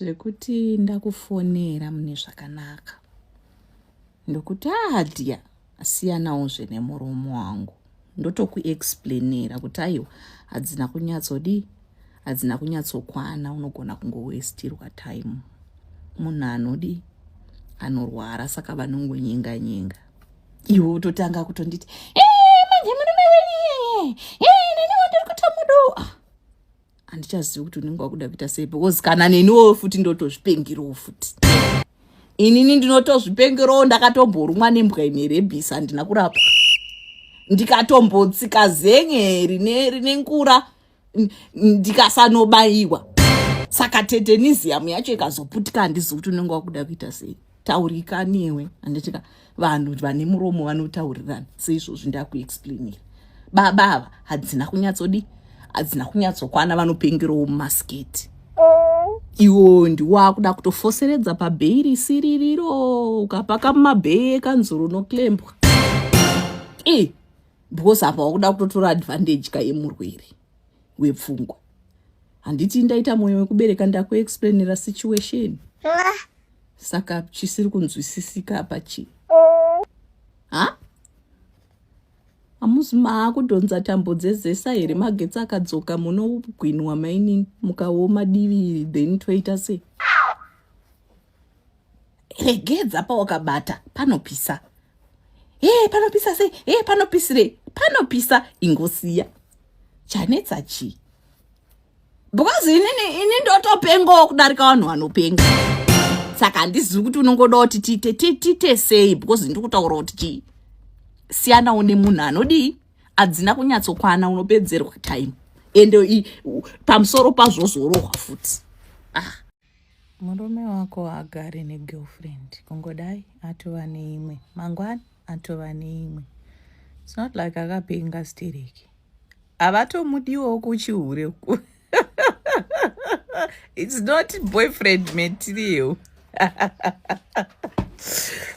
Zvekuti ndakufonera mune zvakanaka ndokuti ah dear siyanawozve nemurume wangu ndotokuexplainera kuti aiwa hadzina kunyatsodii hadzina kunyatsokwana unogona kungowestirwa time munhu anodii anorwara saka vanongonyenga nyenga iwe utotanga kutonditi eh, manje murume wenyu iyeye eh, neniwo ndiri kutomudoa handichazivi kuti unenge wakuda kuita sei because kana neniwo futi ndotozvipengirawo futi inini ndinotozvipengerawo ndakatomborumwa nembwa ine rebhisi handina kurapwa ndikatombotsika zenye rine rine ngura ndikasanobayiwa saka teteniziyamu yacho ikazoputika handizivi kuti unenge wakuda kuita sei taurika newe handitika vanhu vane muromo vanotaurirana seizvozvi ndakuexplainira baba ava hadzina kunyatsodi hadzina kunyatsokwana vanopengerawo mumasketi iwo ndiwakuda kutofoseredza pabhei risiririro ukapaka mumabhei ekanzuru unoklembwa e because apa wakuda kutotora advantage ka yemurwere wepfungwa handiti ndaita mwoyo wekubereka ndakuexplainira situation saka chisiri kunzwisisika apa chii ha hamuzi maakudhonza tambo dzezesa here magetsi akadzoka munogwinwa mainini mukaoma divi iri then toita sei regedza pawakabata panopisa hee panopisa sei hee panopisirei panopisa ingosiya chanetsa chii because inini ini ndotopengawo kudarika vanhu vanopenga saka handizivi kuti unongoda kuti tiite tiite sei because ndiri kutaura kuti chii siyanawo nemunhu anodii hadzina kunyatsokwana unopedzerwa time ende pamusoro pazvozorohwa futi ah. Murume wako haagare negirlfriend kungodai atova neimwe mangwana atova neimwe its not like akapenga stereki havatomudiwo kuchihure uku its not boyfriend material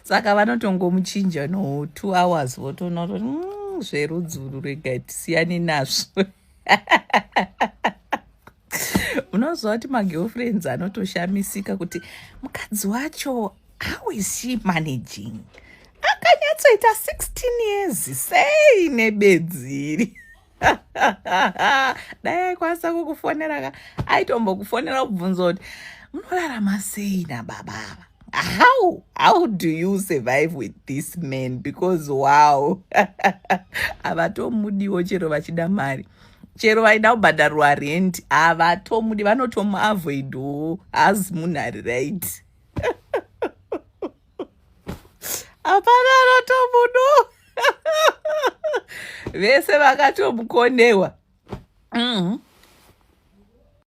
saka vanotongomuchinja no two hours votoona kuti zverudzuru regai tisiyane nazvo unoziva kuti magirlfriends anotoshamisika kuti mukadzi wacho how is she managing akanyatsoita 16 years sei nebedzi iri dai aikwanisa kukufonera ka aitombokufonera kubvunza kuti munorarama sei nababa ava how do you survive with this man because wow havatomudiwo chero vachida mari chero vaida kubhadharwa rent havatomudi vanotomuavoidwo hazi munhu ari right hapana anotomudo vese vakatomukonewa.